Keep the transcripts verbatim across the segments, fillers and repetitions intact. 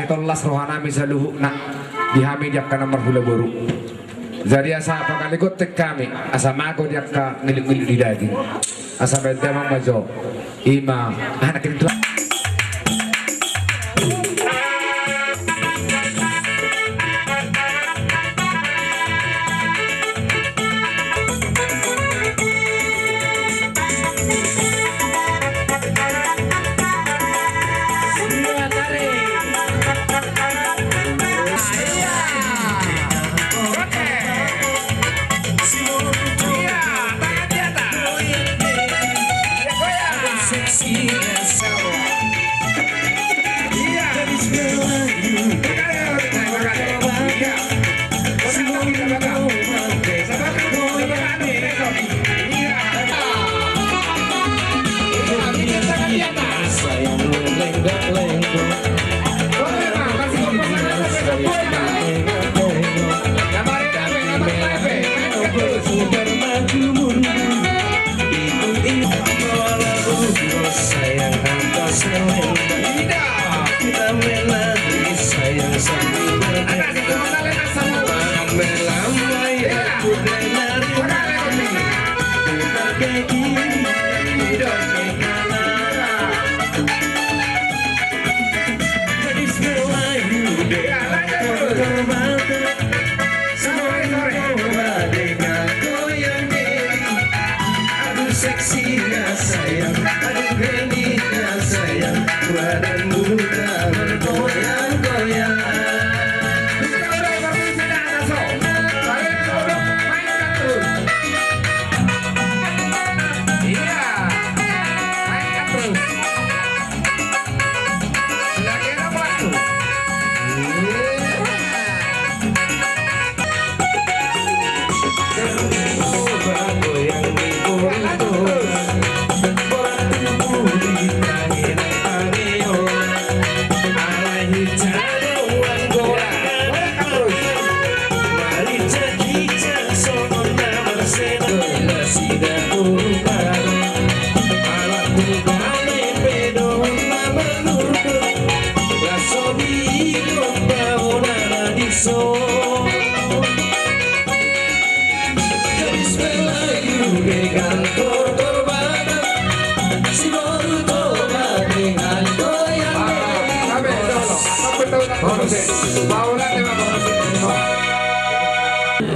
Tolhas rohanami saluhutna di hami di angka na marhula boru. Jadi asa pangaligothon hami, asa mago di angka ngilut-ngilut di daging. Asa baen damang ma jo. Ima anak ni Tuhan.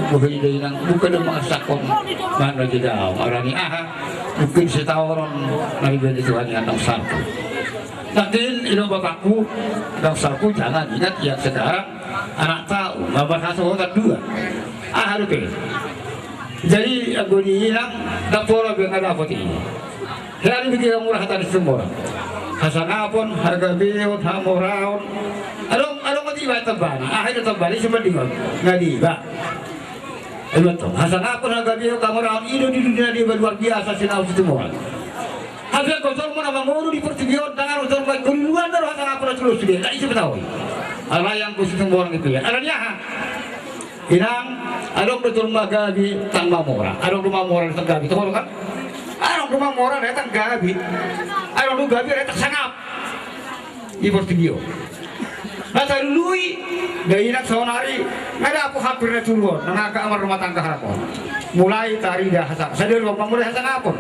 Mungkin dia inang, bukan dia mengatakan mana dia tahu, arani aha, mungkin setahu orang, na dibaen Tuhan i ndang salpu. Nangkin i do bapakku, ndang salpu, jangan ingat yang sekarang, anakta, na marhasohotan dua. Aha dope. Jadi anggo di inang, ndang pola be nga dapot i. Hea do dipikir mura hata ni Situmorang. Hasangapon, hagabeon, hamoraon. Adong, adong ma dibaen tambana. Aha i do tambana i, sumandingon. Nga dibaen. Ima tong, hasangapon, hagabeon, hamoraon, i do di dunia on, i ma luar biasa sinamot Situmorang. Hape anggo jolma na mangolu di portibi on, ndang adong jolma, anggo di luar do hasangapon na tulos sude, ndang ise betawi. Alai anggo Situmorang i pe. Alani aha? Inang, adong do jolma gabe ndang mamora, adong do mamora ndang gabe, toho do kan? Adong do mamora ndang gabe, adong do gabe ndang sangap. Di portibi on. Na talului, da inang saonari, nga dapot hampir na tolu on, nang angka marrumah tangga halak on. Mulai tarida hasangapon, sadari on mulai hasangapon.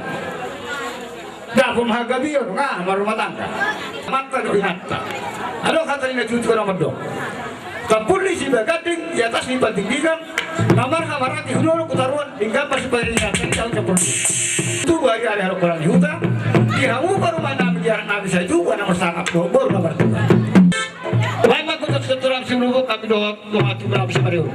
Dapot ma hagabeon, nga marrumah tangga. Amanta dohot inanta. Adong hata ni na tutu na mandok. Tampul ni Sibaganding, di atas ni Pandingdingan, na marhamaranggi hu dolok hu taruan, denggan ma siparingiran, tadi tahun sepuluh. Tubu ari ari halak holan ni huta, di hamu parumaennami, di anaknami sai tubu, anak marsangap dohot boru na martua. Baen ma gotak sitorang siulubuk, hami dohot dongan tubu nami sipareon.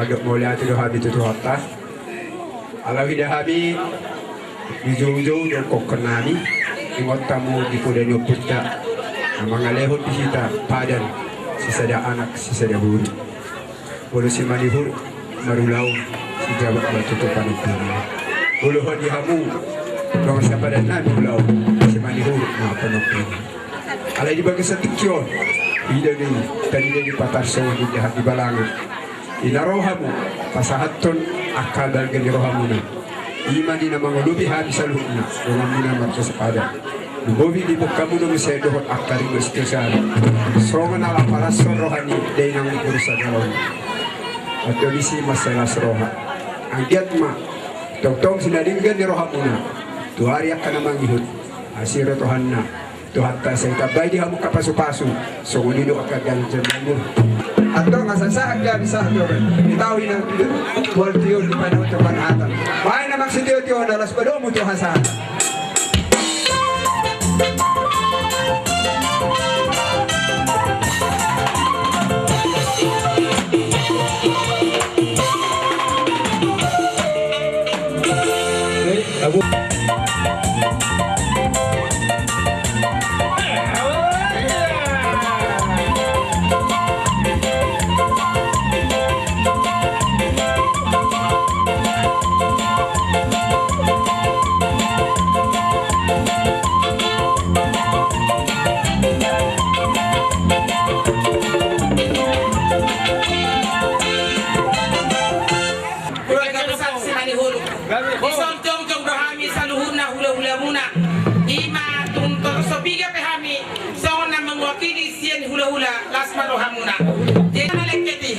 Mandok mauliate do hami tu Tuhanta. Ala huida hami di joujou dohot kokkon nami, ingot hamu di poda ni ompunta na mangalehon di hita padan sisada anak sisada boru. Molo simanihur marulaon, sijabat ma tutu panompuna. Molo hot di hamu dongan sapadan nami ulaon, simanihur ma panompuna. Alai di bagasan tingki on, huida do i, tadida do i patar songon indahan di balanga. I na ro hamu pasahathon angka balga ni rohamuna. I ma di na mangolopi hami saluhutna donganmuna marga Sapadan. Lumobi diboan hamu do muse dohot angka ringot setiosari. Songon na laho palas roha ni dainang ni boru Sagalong. Antong disi mansai las roha. Anggiat ma tongtong sinadinggan ni rohamuna tu ari angka na mangihut. Asi ro Tuhanna. Tuhanta sai tambai di hamu angka pasupasu. Songon i do angka ganjang ni umur. Antong asa sahat gabe sahat dohot di taon i na mual tio di panahon tu panahatan. Baen amang sitio-tio na las padomu tu hasahatan. Keluarga besar Simanihur. Dison jongjong do hami saluhutna hulahulamuna. I ma tung torus so piga pe hami songon na mewakili sian hulahula, las ma rohamuna. Jadi na lengket i.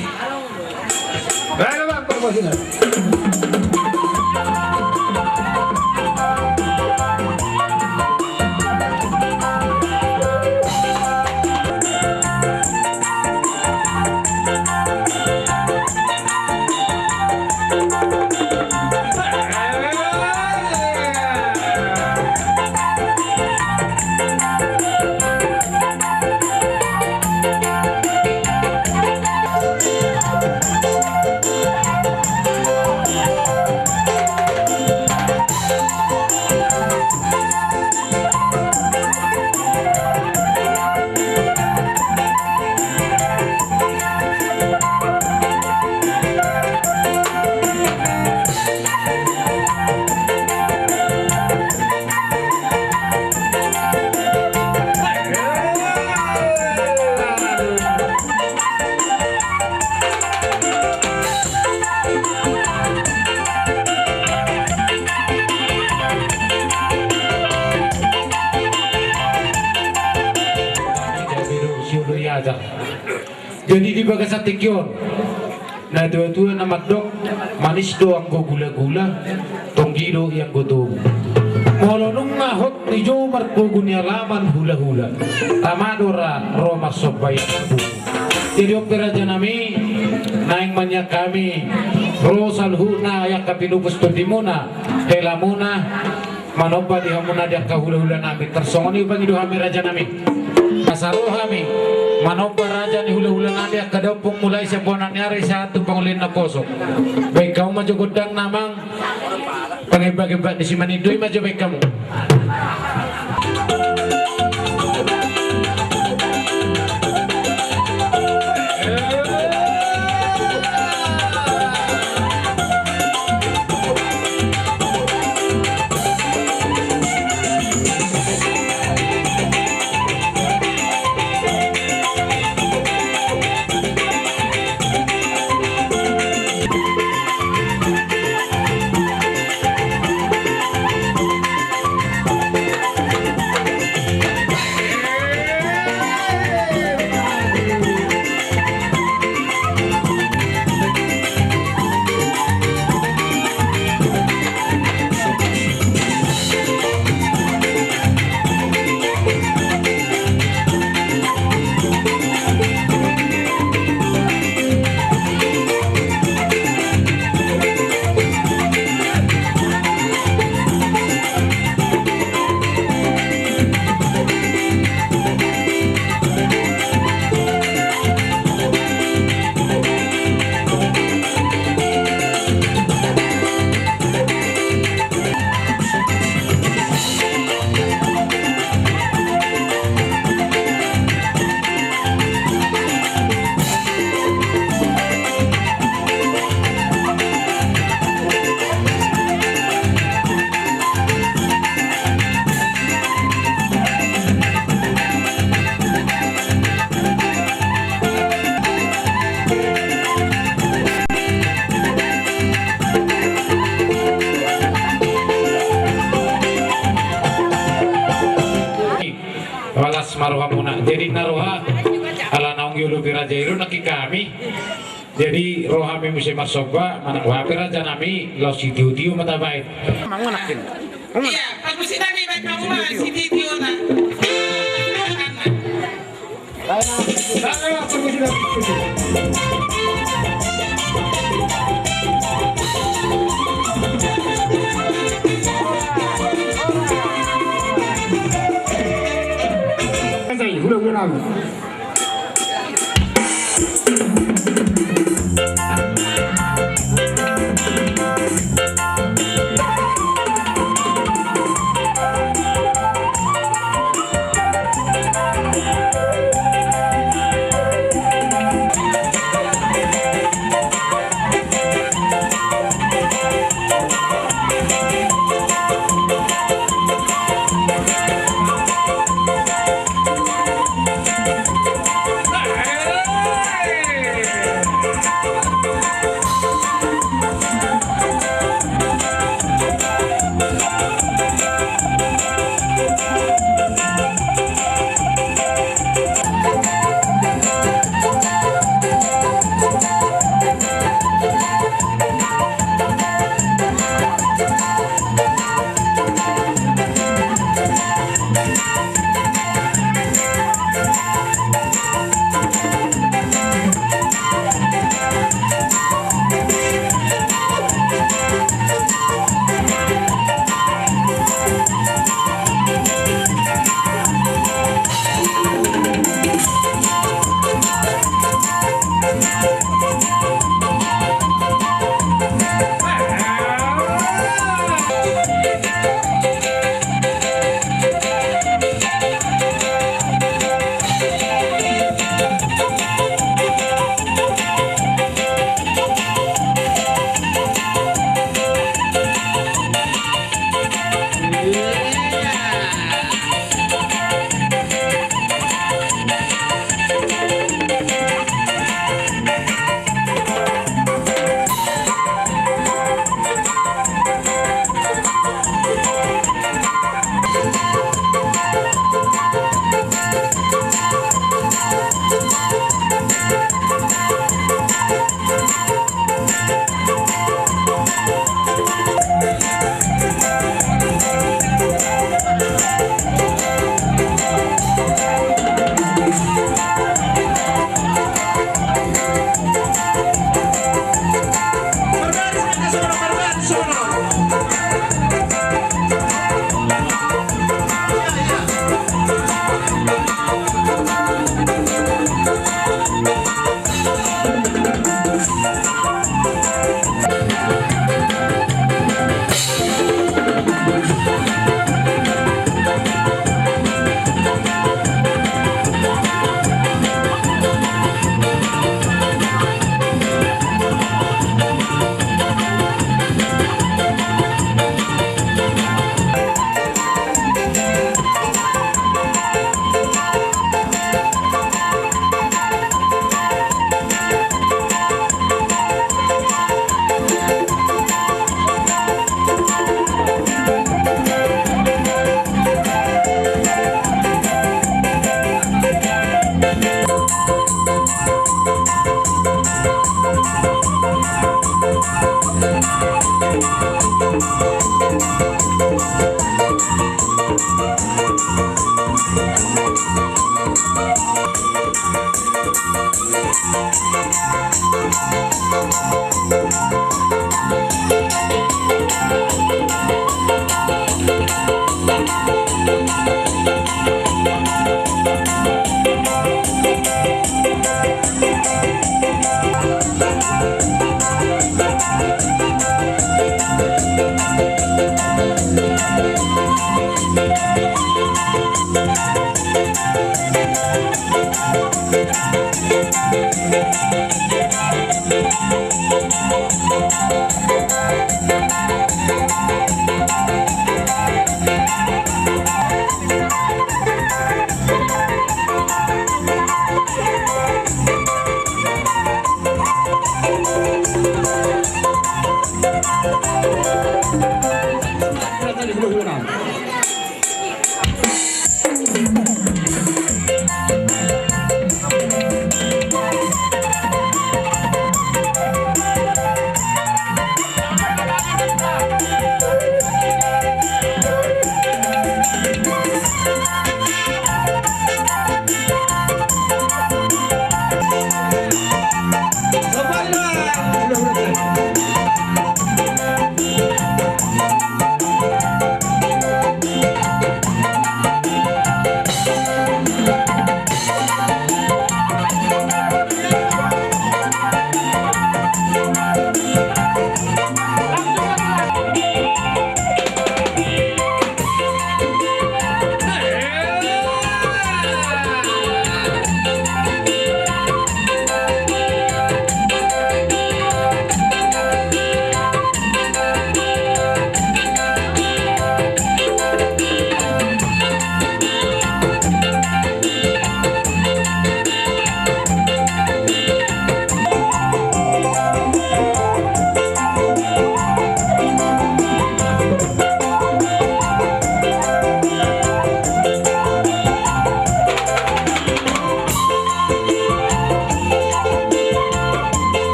Baru bang, permosinya. Jadi di bagasan tingki on, natuatua na mandok, manis do anggo gulagula, tonggi do i anggo tobu. Molo nunga hot nijou marpogu ni alaman hulahula, tama do ra ro marsomba i. Jadi on pe rajanami, naeng maniak hami ro saluhutna angka pinupus tondimuna, helamuna, manomba di hamuna di angka hulahulanami. Tarsongon i pangido hami rajanami. Asa ro hami manomba raja ni hulahulanami, angka daompung mulai sian bona ni ari sahat tu pangoli na poso. Baen hamu ma jo gondangna amang. Pangembagemba ni si Manindo i ma jo baen hamu. Rohamuna. Jadi na roha ala naung dioloi raja i do nangkin hami. Jadi roha hami muse marsomba manang boha pe raja nami laos sitio-tio ma tabaen. Mangunakin. Iya, pargonsi nami baen ma sitio-tiona.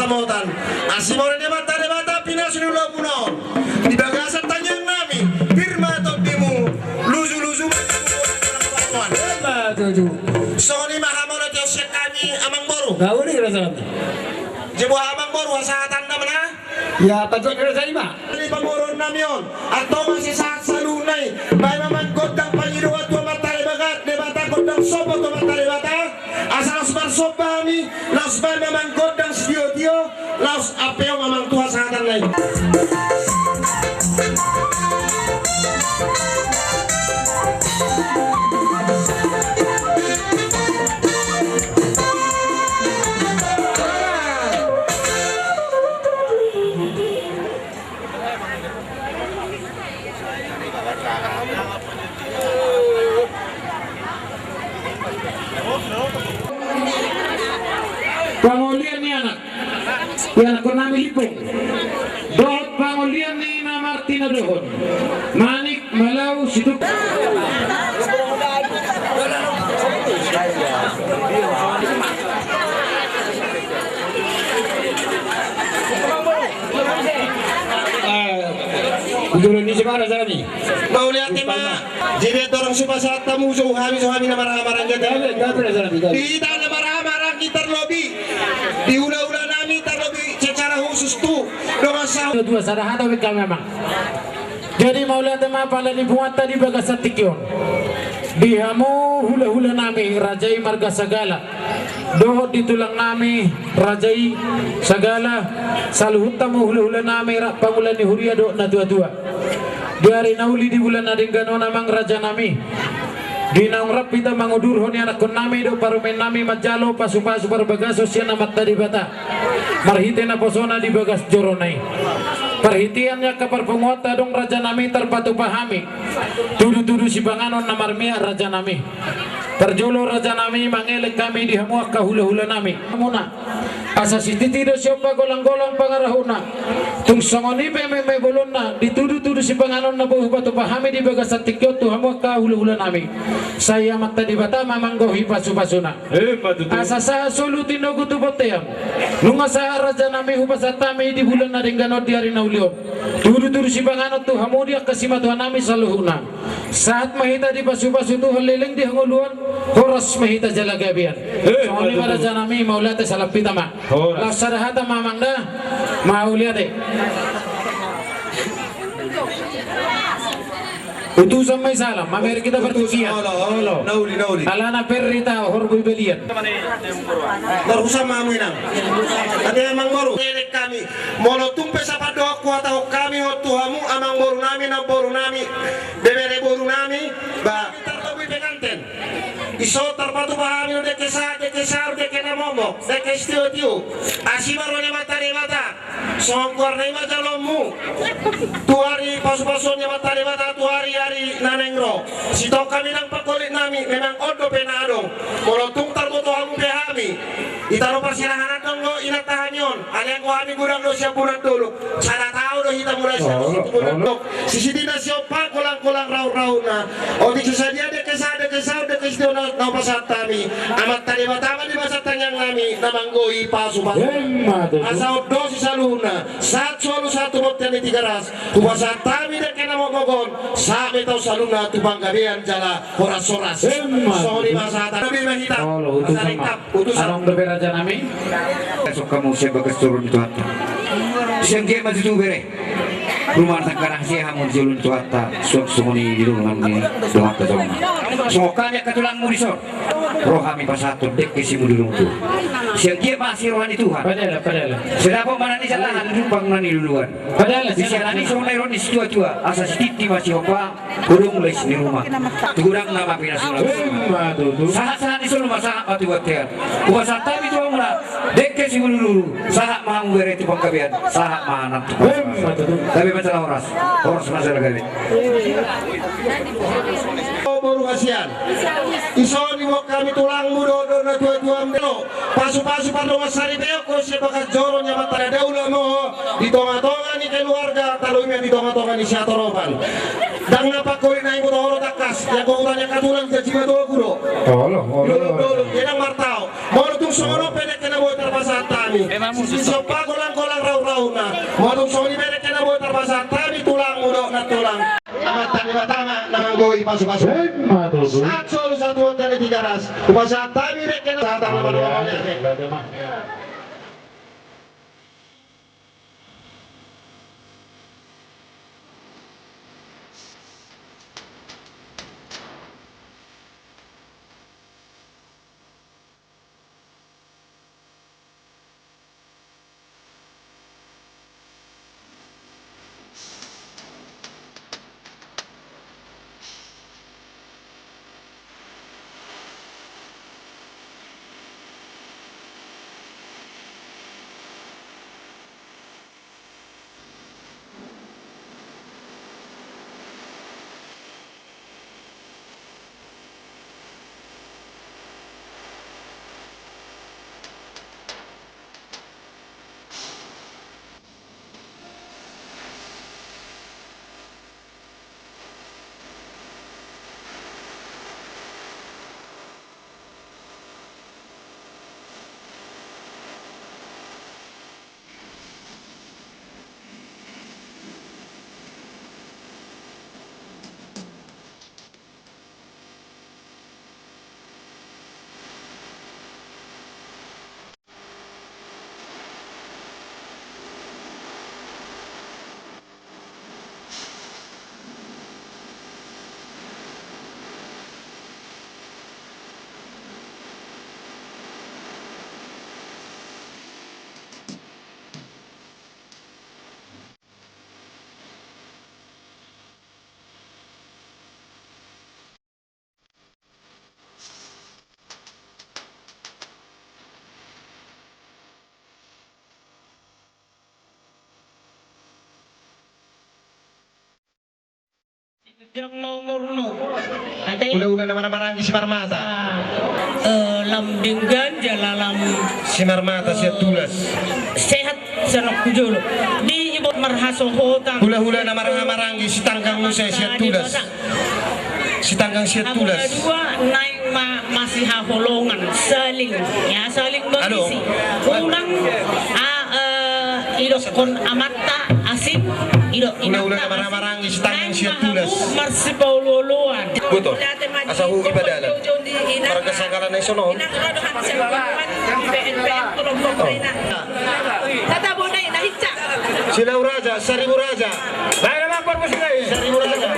Motan. Asi ma ro di Amanta Debata pinasu ni ulaonmuna on. Di bagasan tangiang nami, pir ma tondimu, luju-luju ma. Songon i ma hamu na tio sian hami amangboru. Gauri raja nami. Jebo amangboru, hasahatan nama na. Ia, pansuk raja i ma. Di pamoruon nami on, antong ma sisahat saluhutna i, baen ma amang gondang pangidoan tu Amanta Debata, gondang somba tu Amanta Debata. Asa laos marsomba hami, laos baen ma amang gondang sitio-tio, laos ampeon ma amang tu hasahatan na i. Pangolian ni anak, ianakkon nami Lipung, dohot pangolian ni ina Martina dohot Manik, Malau, Situk. Eh, betulan ni si mana sana ni? Mauliate ma. Jadi dorong supa saat tamu, so hami, so hami na marhaha maranggi. Gabe, gabe, gabe, gabe. Di hita na marhaha maranggi tarlobi, di hula-hula nami tarlobi secara khusus tu dongan sahu. Dua, sada hata be hami amang. Jadi mauliate ma pala di punguanta di bagasan tingki on. Di hamu hula-hula nami, raja i marga Sagala. Dohot di tulang nami, raja i Sagala, saluhut hamu hula-hula nami, rap pangula ni huria dohot na tua-tua. Di ari na uli di bulan na denggan on amang raja nami. Di naung rap hita mangudurhon ianakkon nami dohot parumaen nami manjalo pasu-pasu parbagason sian Amanta Debata. Marhite naposona di bagas jorona i. Parhitean ni angka parpunguanta adong raja nami tarpatupa hami. Tudu-tudu sipanganon na marmiak raja nami. Parjolo raja nami mangelek hami di hamu angka hula-hula nami. Hamuna. Asa sititi do siompa golang-golang pangarahutna. Tung songon i pe meme bolonna, di tudu-tudu sipanganon na boi hupatupa hami di bagasan tingki on tu hamu angka hula-hula nami. Sai Amanta Debata ma manggohi pasu-pasuna. Emma tutu. Asa sahat solu tinogu tu bontean. Nunga sahat raja nami hupasahat hami di bulan na denggan on di ari na uli on. Tudu-tudu sipanganon tu hamu di angka simatuanami saluhutna. Sahat ma hita dipasu-pasu Tuhan leleng di hangoluan, horas ma hita jala gabean. Eh, songon i ma raja nami, mauliate salap hita ma. Horas. Laos sada hata ma amang da, mauliate. Utusan ma i salam, mamereng hita partingkian. Olo, olo. Nauli, nauli. Alana per hita horbo i balian. Tarhusa ma hamu inang. Ate amangboru. Elek hami. Molo tung pe sapat dohot huhatahon hami on tu hamu amangboru nami, namboru nami, bebere boru nami, ba. Tarlobi penganten. Iso tarpatupa hami do dengke sahat, dengke saur, dengke na momok, dengke sitio-tio. Asi ma ro ni Amanta Debata. Songon goarna i ma jaloonmu. Tu ari pasu-pasuon ni Amanta Debata, tu ari-ari na naeng ro. Sitongka minang pangkolit nami, memang on dope na adong. Molo tung tarboto hamu pe hami. Ita do parserahan antong do inanta hami on. Alai anggo hami godang do sian Bonan Dolok. Sada taon do hita mulai sian situ Bonan Dolok. Sisititi na siompa golang-golang rahut-rahutna. Otik so sadia dengke sahat, dengke saur, dengke sitio na, na hupasahat hami. Amanta Debata ma di bagasan tangiang nami na manggohi pasu-pasu. Emma tutu. Asa on do sisaluhutna. Sahat solu sahat tu bontean ni Tigaras. Hupasahat hami dengke na momok on. Sahat ma hita on saluhutna tu panggabean jala horas-horas. Emma tutu. Songon i ma sahat. Gabe ma hita. Olo, utusan ma. Utusan. Adong dope raja nami. Masuk hamu sian bagas joro ni Tuhanta. Sian dia ma tutu bere. Rumah tangga na hasea hamu di jolo ni Tuhanta, suang songon i di dongan ni Tuhanta jolma. Songon hami angka tulangmu dison. Ro hami pasahathon dengke simudur-mudur. Sian dia ma asi roha ni Tuhan. Padahal, padahal. Sai dapot ma na niluluan. Padahal, di siala ni songon na nidok ni situa-tua, asa sititi ma sihompa. Hudung lais ni ruma. Tu godangna ma pinasu-pasu. Emma tutu. Sahat-sahat ni solu ma sahat ma tu bontean. Hupasahat hami tu hamuna dengke simudur-udur. Sahat ma hamu bere tu panggabean. Sahat ma anakmu tu panggabean. Emma tutu. Gabe ma jala horas. Horas ma jala gabe. O boru hasian. Ison diboan hami tulangmu dohot na tua-tuam do. Pasu-pasu pardongan saripeon ho sian bagas joro ni Amanta Debata. Daula ma ho. Di tonga-tonga ni keluarga, talu i ma di tonga-tonga ni siatoropan. Ndang na pangkolit na i boto horo tangkas, ia gohutan ia katulang jaji matogu do. Olo, olo. Dolok, dolok, ia ndang martao. Molo tung songon on pe dengke na boi tarpasahat hami. Sisompa golang-golang rau-rauna. Molo tung songon i pe dengke na boi tarpasahat hami tulangmu do nantulang. Amanta Debata ma na manggohi pasu-pasu. Sahat solu satuan dari Tigaras. Hupasahat hami dengke na sahat hami. Hula-hula na marhahamaranggi Simarmata. Eh, lam denggan jala lam Simarmata, Siantulas. Sehat. Sanok hujolo. Di ibot marhasohotan. Hula-hula na marhahamaranggi Sitanggang muse Siantulas. Sitanggang Siantulas. Dua naeng ma-, masihaholongan. Saling. Ya, saling mengisi. Unang, a, eh, idokkon amanta asing, idok inanta asing. Hula-hula na marhahamaranggi Sitanggang Siantulas. Marsipaolo-oloan. Betul. Asa hu iba dalan. Marga Sanggalan na i sonon. Silau Raja, Saribu Raja. Saribu Raja.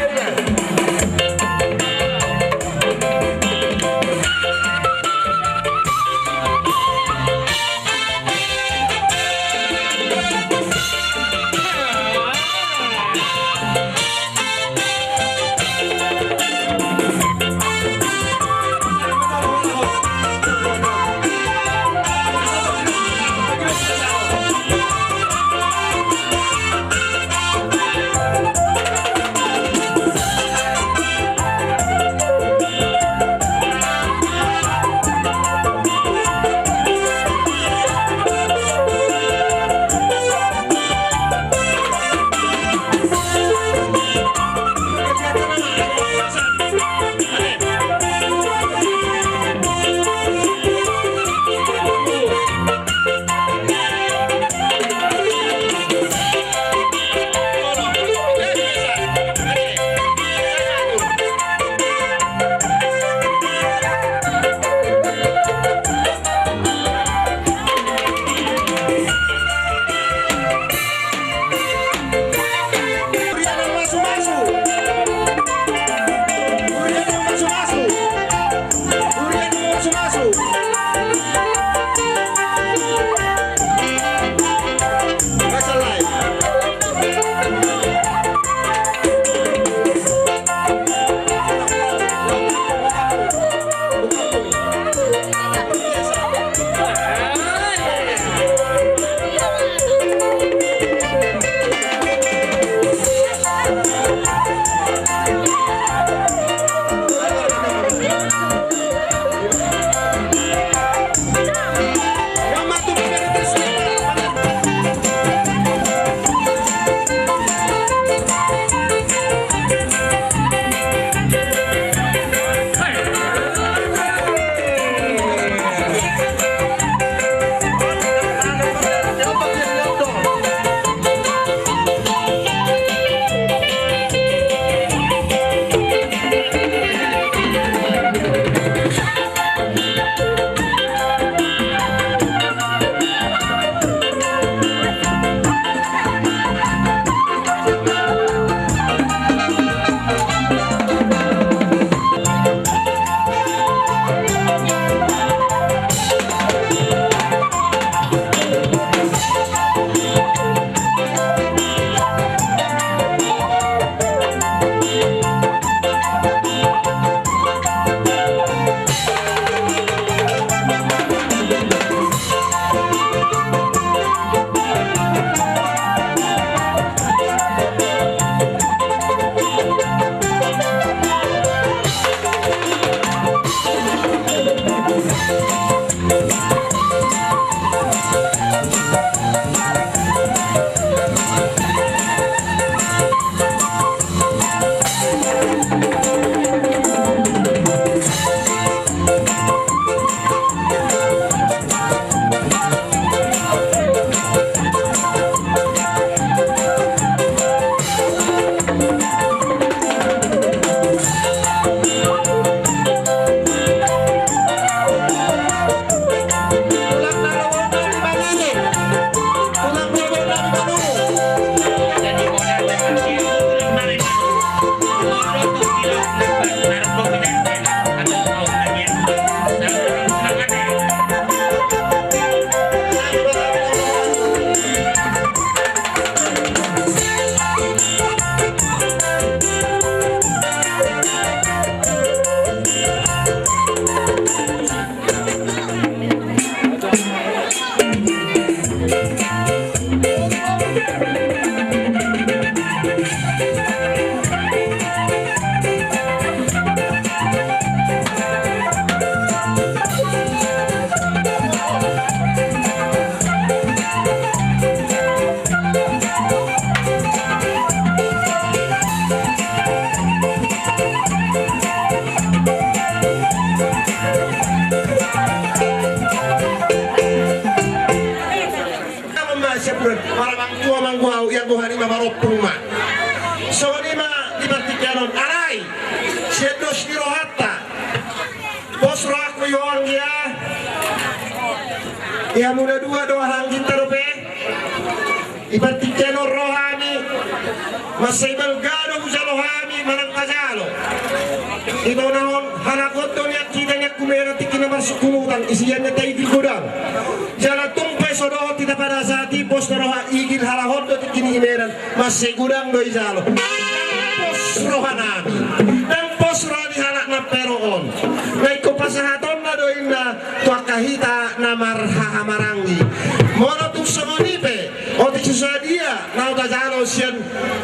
Amang tua, amang tua, ianggo hami ma marompu ma. Songon i ma di partingkian on, alai sian dos ni rohanta. Pos rohangku jo anggia. Ia muna dua do angginta dope. Di partingkian on ro hami. Mansai balga do hujalo hami manang tajalo. Ito na on halak on do nian hita nian kumena tingki na marsungkun utang, isi an na taigil godang. Jala tung pe so dohot hita pada saat i pos na roha, igil halak on do tingki ni i medan. Mansai godang do ijalo. Ndang pos roha nami, ndang pos roha ni halak na pe ro on. Na ingkon pasahatonna do inna tu angka hita na marhahamaranggi. Molo tung songon i pe, otik so sadia na tajalo sian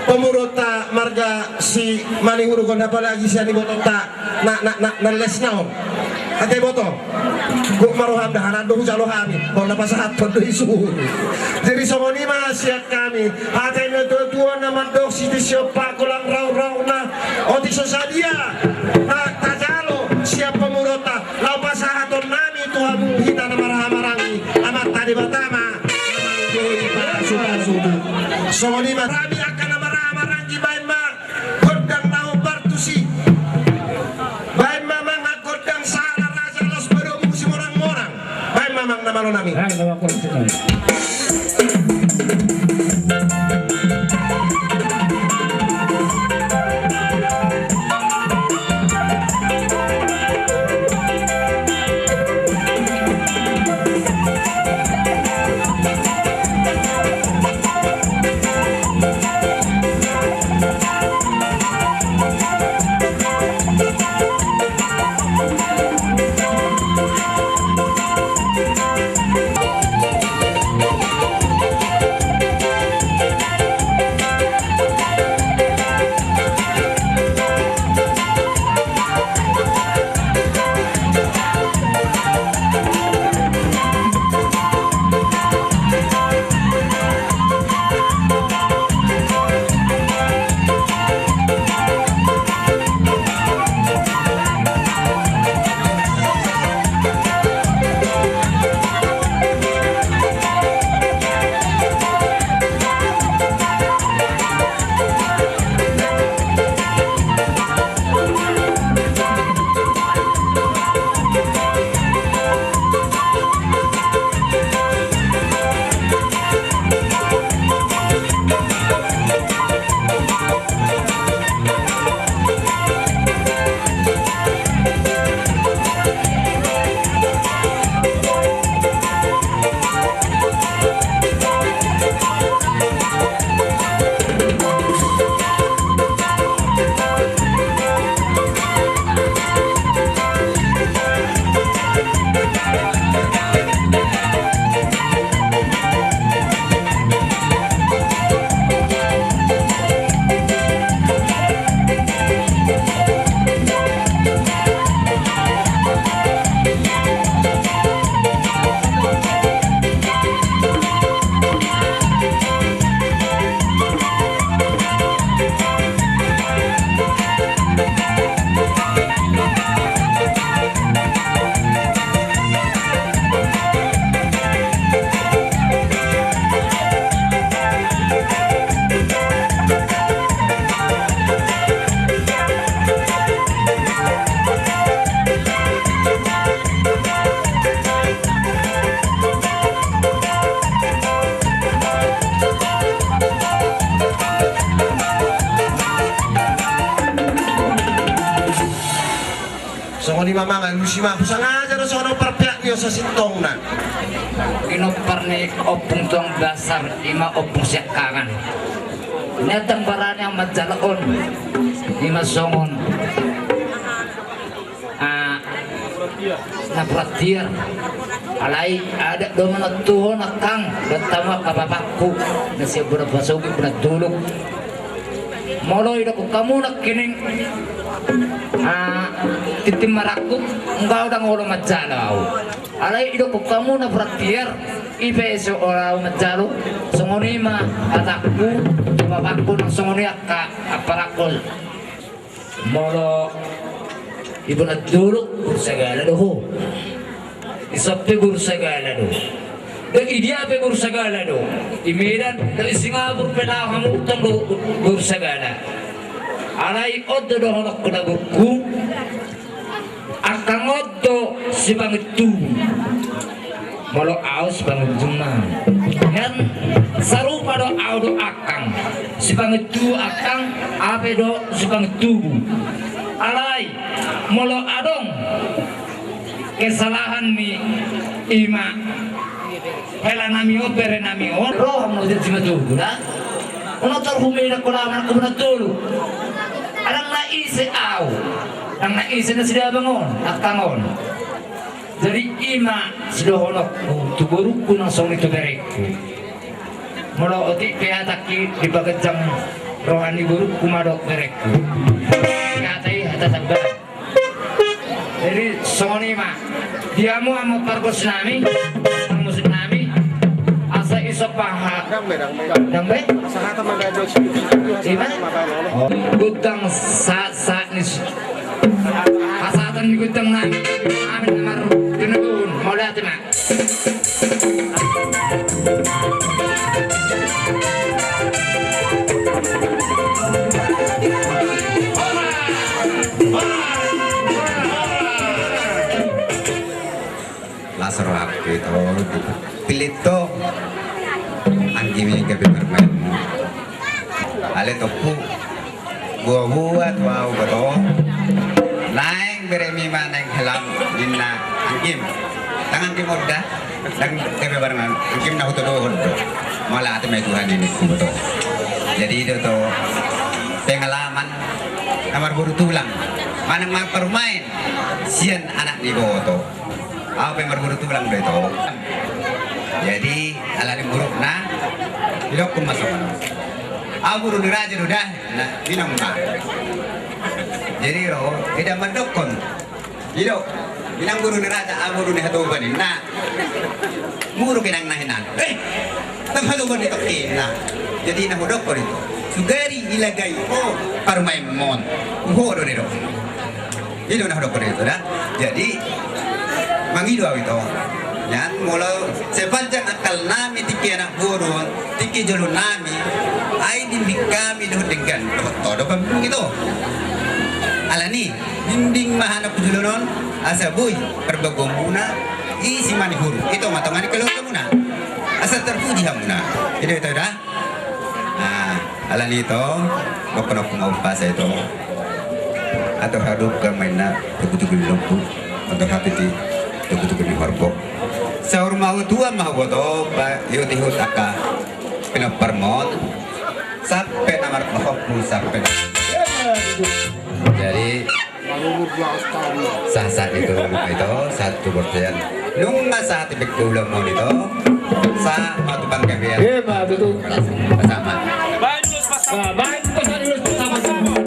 pamoruonta marga Simanihuruk on, apalagi sian ibotonta na, na, na, na les na on. Ate iboto, gok ma roham, dahanan do hujalo hami, on na pasahathon do i suhut. Jadi songon i ma sian hami, hata ni natuatua na mandok: Sitio siompa, golang raurau na. Otik so sadia na tajalo sian pamoruonta, laho pasahaton nami tu hamu hita na marhahamaranggi, Amanta Debata ma na manggohi pasupasumu. Songon i ma hami angka na marhahamaranggi, baen ma gondang na hombar tusi. Baen ma amang gondang sahala raja, laos padomu simorangmorang. Baen ma amang na malo nami. Songon i ma amang, alusi ma, sangaja do songon pinompar ni on sasintongna. Pinompar ni ompung tulang basar, i ma ompung siangkangan. Nian ndang barani au manjalo on, i ma songon, ah, na pura tiar. Alai adat do manontuhon angkang, dohot hamu angka bapakku na sian bona pasogit, bona dolok. Molo idokkon hamu nangkining, ah, tintin marangkup, nunga ndang olo manjalo au. Alai idokkon hamu na pura tiar, i pe so olo au manjalo. Songon i ma hatangku tu bapakku, nang songon i angka amparangku. Molo di bona dolok, boru sagala do ho. Di son pe boru sagala do. Idia pe boru Sagala do. I Medan, i Singapura pe laho hamu tong do boru Sagala. Alai on do dohononku na borungku. Angkang on do sipangintubu. Molo au sipangunjung ma. Nian sarupa do au do angkang. Sipangintubu angkang, au pe do sipangintubu. Alai molo adong kesalahanmi, ima helanami on, berenami on, roham na ujar jima tugu da. Ono tor humina kola mana kumuna tolu. Adang na ise au. Adang na ise na sidabang on, angkang on. Jadi ima sidohononku tu borungku nang songon i tu berengku. Molo otik pe hatangki di paganjang roha ni borungku ma dohot berengku. Hata i hata sanggalan. Jadi songon i ma. Di hamu amang pargonsi nami, parmusik nami. Asa iso paha. Dang be, dang be. Dang be? Ima? Oh, gondang sahat-sahat ni hasahatan ni gondang nami. Amin, amar. Tunubun. Mauliate ma. Las rohangku ito, dipillit do anggim i gabe parumaenmu. Alai tompu boa-boa tu au boto. Naeng beremi ma naeng helam ninna anggim. Ndang anggim on da, ndang gabe parumaen, anggim na hutodohon do. Mauliate ma i Tuhan i ningku boto. Jadi i do ito pengalaman na marboru tulang manang marparumaen sian anak ni iboto. Au pe marboru tulang do ito. Jadi ala ni murukna, didokkon ma songon on. Au boru ni raja do da, ninna, inang ma. Jadi ro, eda mandokkon. I do, inang boru ni raja, au boru ni hatoban ninna. Muruk inangna hinan. Eh, ndang hatoban ni tokkinna. Jadi na hudokkon ito. Sugari ilagai ho parumaenmon. Ho do nidokkon. I do na hudokkon ito da. Jadi mangido au ito. Nian molo sepanjang akkalnami tingki anak boru on, tingki jolonami, ai dimbing hami dohot denggan dohot todop hami ito. Alani i, dimbing ma hami tu joloan on asa boi parbagoanmuna i Simanihuruk. Ito ma tonga ni keluargamuna asa tarpuji hamuna. I do ito da. Nah, alani ito, dohononku ma umpasa ito. Atur hadungka ma inna togu-togu ni lombu, atur hatiha togu-togu ni horbo. Saur matua ma huboto, ihut-ihut angka pinomparmon sampe na marpahompu sampe na. Jadi sahat-sahat ni tu rumah ito, sahat tu bortean. Nunga sahat i pe tu ulaon on ito. Sahat ma tu panggabean. Ima tutu. Sama. Baen ulos pasahat, ulos pasahat.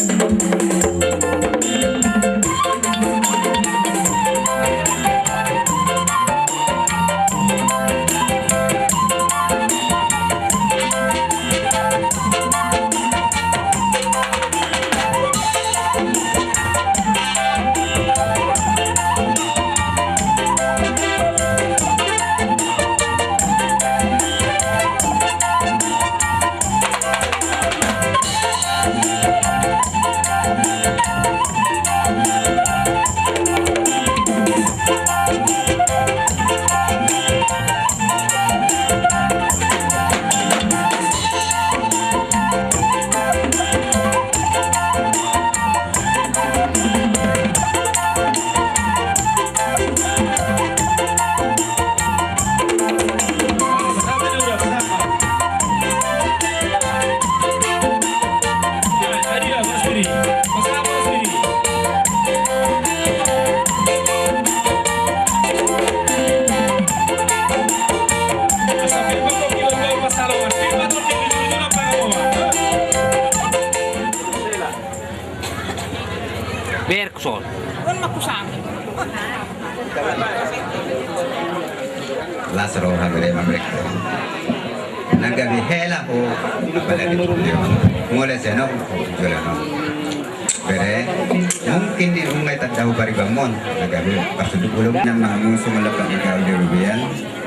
Bergson. Las roha bere ma Bergson. Na gabe hela ho, apalagi tu dia. Mulai sian on, jualan on. Bere, mungkin di rumah tanda ho paribanmon, na gabe parsuduk ulung. Nama musuh melekat di kau di rubian.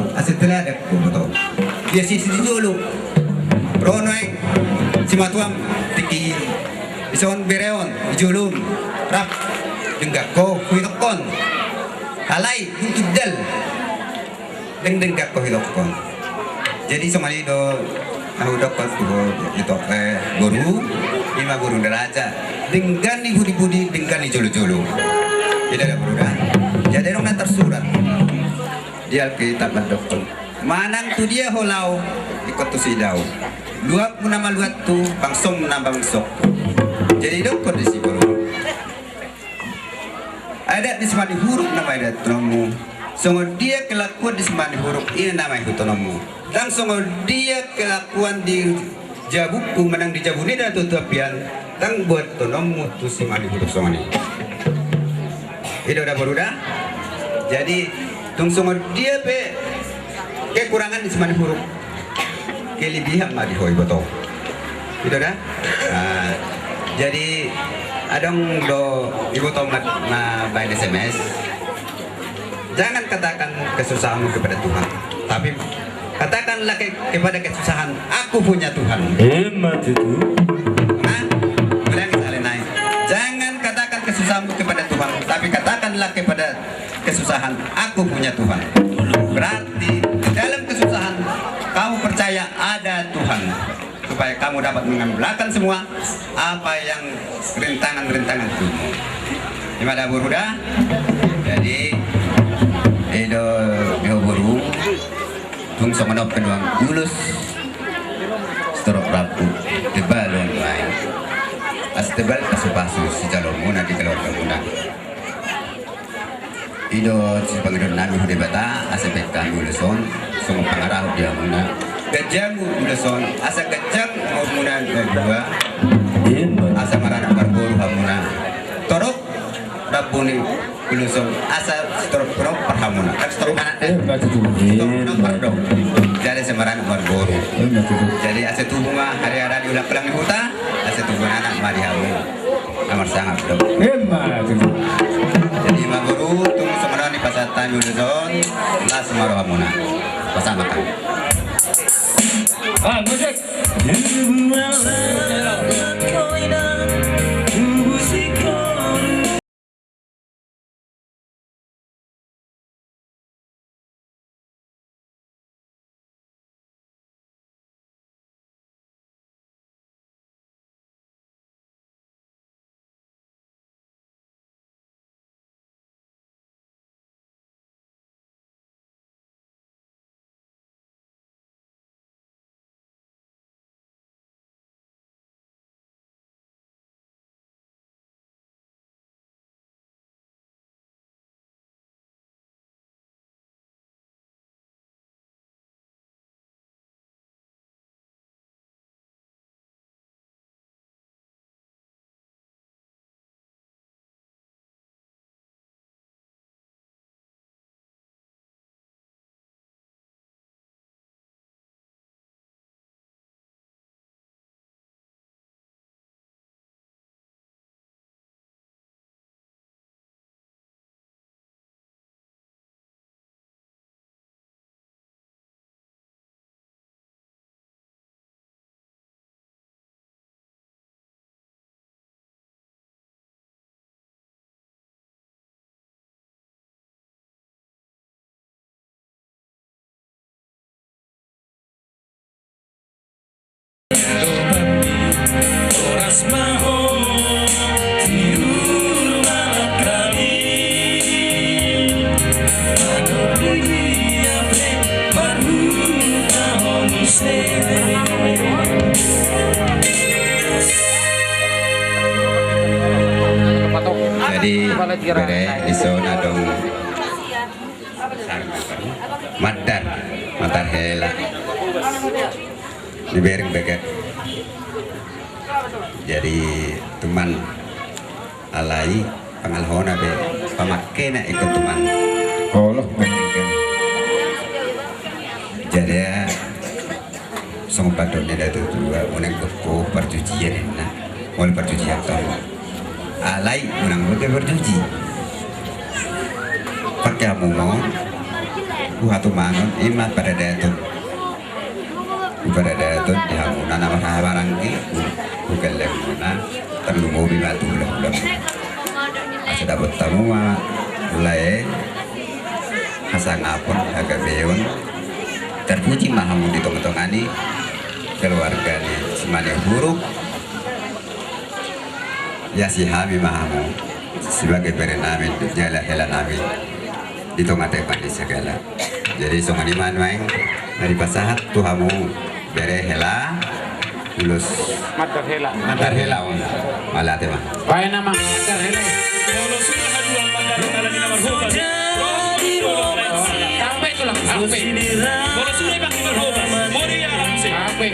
boru, asa teladan ho boto. Dia sisi di jolo. Ro nuaeng simatuam tingki i. Dison bere on di jolo. Rap. Denggan ho huidokkon. Alai dung tindal. Denggan ho huidokkon. Jadi songon i do na hudokkon tu ho ito, eh, boru, ima boru na raja. Denggan i pudi-pudi, denggan i jolo-jolo. I do da boru da. Jadi adong na tarsurat di Alkitab mandokkon, manang tu dia ho laho, ingkon tusi dao. Luatmu na maluathu, bangsongmu na bangsonghu. Jadi dokkon disi boru. Adat di Simanihuruk nama idathononmu. Songon dia kelakuan di Simanihuruk, i nama ihuthononmu. Ndang songon dia kelakuan di jabungku manang di jabu ni natuatua pian, ndang boathononmu tu Simanihuruk songon i. I do da boru da. Jadi tung songon dia pe kekurangan di Simanihuruk, kelebihan ma di ho iboto. I do da. Nah, jadi adong do iboto ma-, mabaen S M S. Jangan katakan kesusahanmu kepada Tuhan, tapi katakanlah ke-, kepada kesusahan, "Aku punya Tuhan." Ima tutu. Nah, ulangi sekali naik. Jangan katakan kesusahanmu kepada Tuhan, tapi katakanlah kepada kesusahan, "Aku punya Tuhan." Berarti di dalam kesusahan, kamu percaya ada Tuhan, supaya kamu dapat mengembalakan semua apa yang rintangan-rintangan hidupmu. Ima da boru da. Jadi i do, i do boru. Tung songon on pe nuaeng ulos sitorop rambu, tebal on nuaeng. Asa tebal pasupasu sijaloonmuna di keluargamuna. I do sipangidoannami tu Debata, asa baen hami ulos on songon pangarahut di hamuna. Ganjang ulos on, asa ganjang umurmuna na dua. Ima. Asa maranak marboru hamuna. Torop rambu ni ulos on, asa sitorop-torop par hamuna. Kan sitorop anak da. Ima tutu. Sitorop, ima, nomor do. Jadi asa maranak marboru. Ima tutu. Jadi asa tubu ma hariara di ulaklaon ni huta, asa tubu anak ma di hamu. Nomor sangap do. Ima tutu. Jadi ima boru, tung songon on i pasahat hami ulos on, las ma rohamuna. Pasahat ma hami. Ah, musik. Jadi, bere, di son adong mandar, mandar hela. Dibereng bege. Jadi, tuman, alai pangalahona be pamangkena ingkon tuman. Olo. Jadi, ya, songon pandok ni natuatua, unang gokhon parjujian ninna. Molo parjujian tong, alai unang bege parjuji. Pake hamu ma on, huhatumanon, ima paradaton. Huparadaton di hamuna na marhahamaranggi, hugellengmuna, tarlumobi ma tu hulahula. Asa dapot hamu ma, lae, hasangapon, hagabeon. Tarpuji ma hamu di tongatonga ni keluarga ni Simanihuruk. Iasi hami ma hamu sebagai bere nami jala hela nami di tongatonga ni sagala. Jadi songon i ma nuaeng na dipasahat tu hamu bere hela ulos mandar hela. Mandar hela on. Mauliate ma. Baen ma mandar hela. Sampe. Sampe.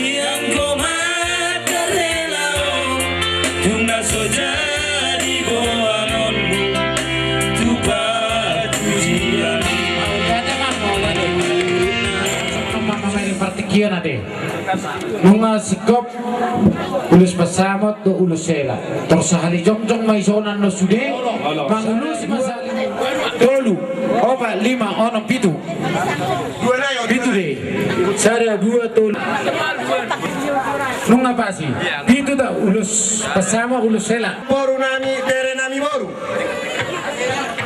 Ianggo mandar hela on, tung na so jadi boanonmu tu parjujian. Partingkian ate. Nunga singkop ulos pansamot dohot ulos hela. Tor sahali jongjong ma i songon na sude. Mangulosi ma sahali. Tolu, opat, lima, onom, pitu. Pitu do i. Sada, dua, tolu. Nunga pas i. Pitu do ulos pansamot, ulos hela. Boru nami, bere nami boru.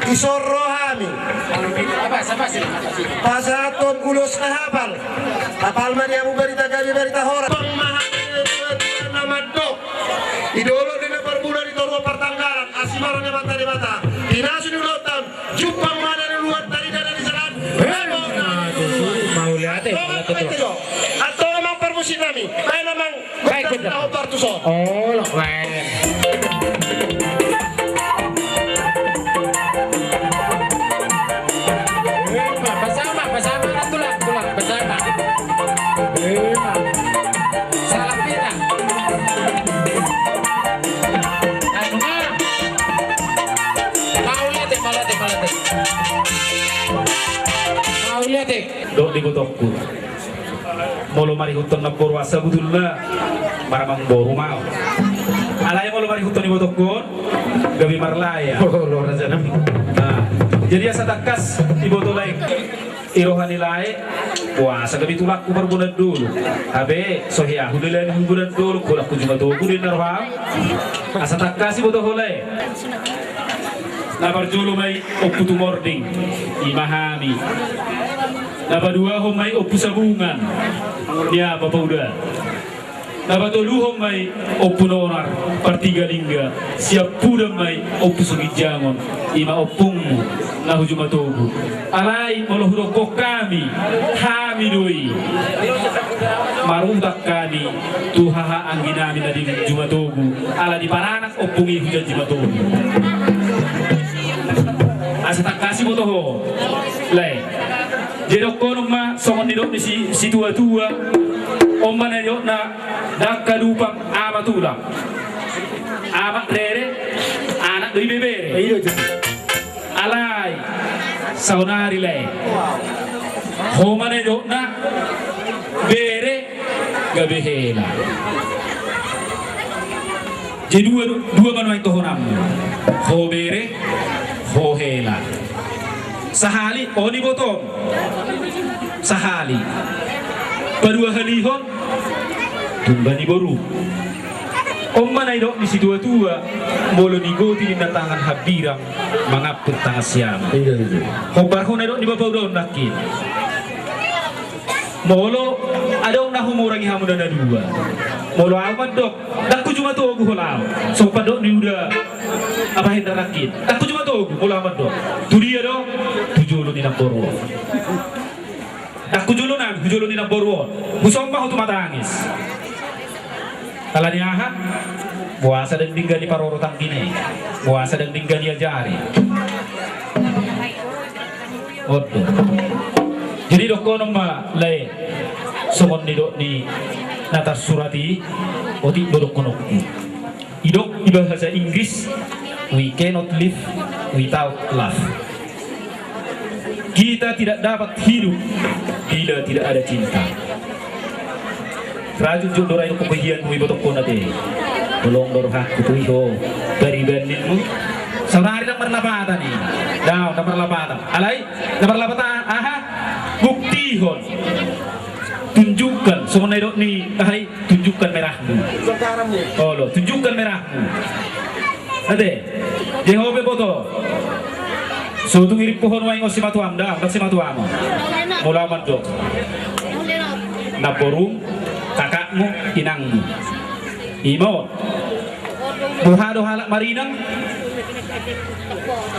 Dison ro hami pasahathon ulos na hapal. Hapal ma di hamu barita gabe, barita horas. Pang ma hami na mandok. Di dolok ni na parbula, di toruan partanggalan, asi ma ro ni amanta Debata. Pinasu ni ulaonta on, jumpang ma na niuluan, tarida na nijalan. Mauliate, mauliate. Antong amang parmusik nami, baen amang. Baik, gondang na hombar tuson. Olo, baen. Ima, pasama, pasama, tulang, tulang, pasama. Ima. Salam pita. Anu, mauliate, mauliate, mauliate. Mauliate. Dohot di ibotongku. Molo marihuthon namboru an, sabutulna maramangboru ma au. Alai molo marihuthon ibotongku on, gabe marlae au. Olo, raja nami. Nah, jadi asa tangkas diboto lae i roha ni lae, boasa gabe tulangku parbonan dolok. Hape so hea hulean ni parbonan dolok, bolangku jumatubu ninna roham. Asa tangkas diboto ho lae. Na parjolo ma i Ompu Tumording, ima hami. Na paduahon ma i Ompu Sabungan, ni apa pauda. Na patoluhon ma i Ompu Nonar, Partigalingga, siampudan ma i Ompu Sugitjangon, ima ompungmu na hu Jumatogu. Alai molo hudokkon hami, hami do i. Marutang hami tu haha anggi nami na di Jumatogu, ala diparanak ompung i hujanji ma tolu. Asa tangkas diboto ho lae. Jadi dohonon ma songon nidok ni si, situatua. On ma na nidokna, dangka dupang ama tulang, amak rere, anak do ibebere. Alai saonari lae, ho ma na nidokna, bere gabe hela. Jadi dua, dua ma nuaeng dohonanmu. Ho bere, ho hela. Sahali on ibotom. Sahali. Paduahalihon, tumba ni boru. On ma na nidok ni situatua, molo nigoti ninna tangan hambirang, mangampir tangan siamun. Iya, iya. Hombar ho na nidok ni bapa uda on nangkin. Molo adong na humurangi hamu na dua. Molo ahu mandok, ndang hujumatogu holan ahu. Songon pandok ni uda Apahen nangkin. Ndang hujumatogu, molo ahu mandok. Tu dia do? Tu jolo ni namboru on. Ndang hu jolo nami, hu jolo ni namboru on. Husombah ho tu mata angis. Alani aha? Boasa ndang denggan diparorot anggina i? Boasa ndang denggan diajari? On do. Jadi dohonon ma lae, songon nidok ni na tarsurat i, otik do dohononku. Didok di bahasa Inggris, "We cannot live without love." Kita tidak dapat hidup bila tidak ada cinta. Rajut jolo do ra idokkon hian, ibotokkon ate. Holong do rohangku tu ho, pariban ninmu. Saonari ndang marlapatan i. Daong, ndang marlapatan. Alai, ndang marlapatan, aha? Buktihon. Tunjukkan, songon na nidok ni, aha i? Tunjukkan merahmu. Olo, tunjukkan merahmu. Ate, Jehovah boto. So tung irimpuhon ma ingot simatuam, ndang, ndang simatuam. Molo ahu mandok. Namborum, kakakmu, inangmu. I ma on. Boha do halak marinang?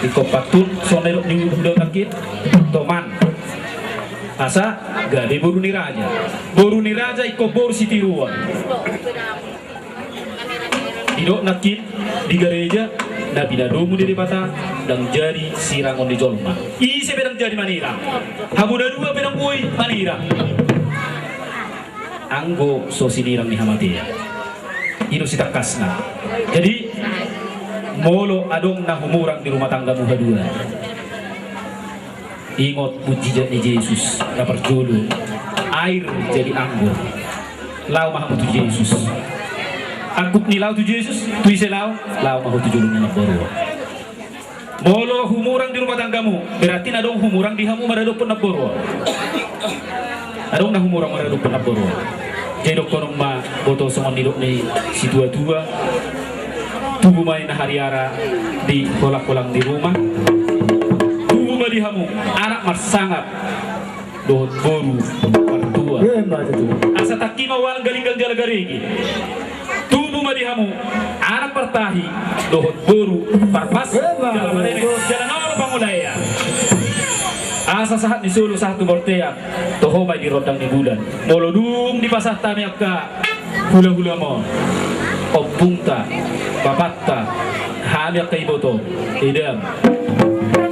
Ingkon pantun, songon na nidok ni uda nangkin. Toman. Asa gabe boru ni raja. Boru ni raja ingkon boru sitiruon. Didok nangkin di gareja, na pinadomu ni Debata ndang jadi sirangon ni jolma. Ise pe ndang jadi manirang. Hamu na dua pe ndang boi manirang. Anggo so sinirang ni hamatean. I do sitangkasna. Jadi, molo adong na humurang di rumah tanggamu haduan, ingot mujizat ni Jesus na parjolo, air jadi anggur. Laho ma hamu tu Jesus. Angkup ni laho tu Jesus, tu ise laho? Laho ma ho tu jolo ni namboru on. Molo humurang di rumah tanggamu, berarti na adong humurang di hamu maradophon namboru on. Adong na humurang maradophon namboru on. Jadi dohonon ma boto songon nidok ni situatua. Tubu ma i na hariara di holang-holang di rumah. Tubu ma di hamu anak marsangap dohot boru partua. Asa tangki ma ualang, galinggang jala garege. Tubu ma di hamu anak partahi dohot boru parpas. Jala marene jala na olo pangulaean. Asa sahat ni solu sahat tu bortean. Toho ma i di rondang ni bulan. Molo dung dipasahat hami angka hulahulam on, ompungta, bapanta, hami angka iboto, edam,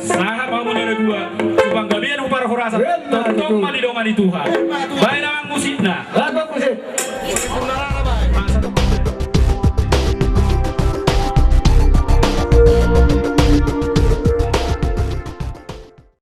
sahat ma hamu na dua tu panggabean, tu parhorasan. Tongtong ma didongani Tuhan. Baen amang musikna.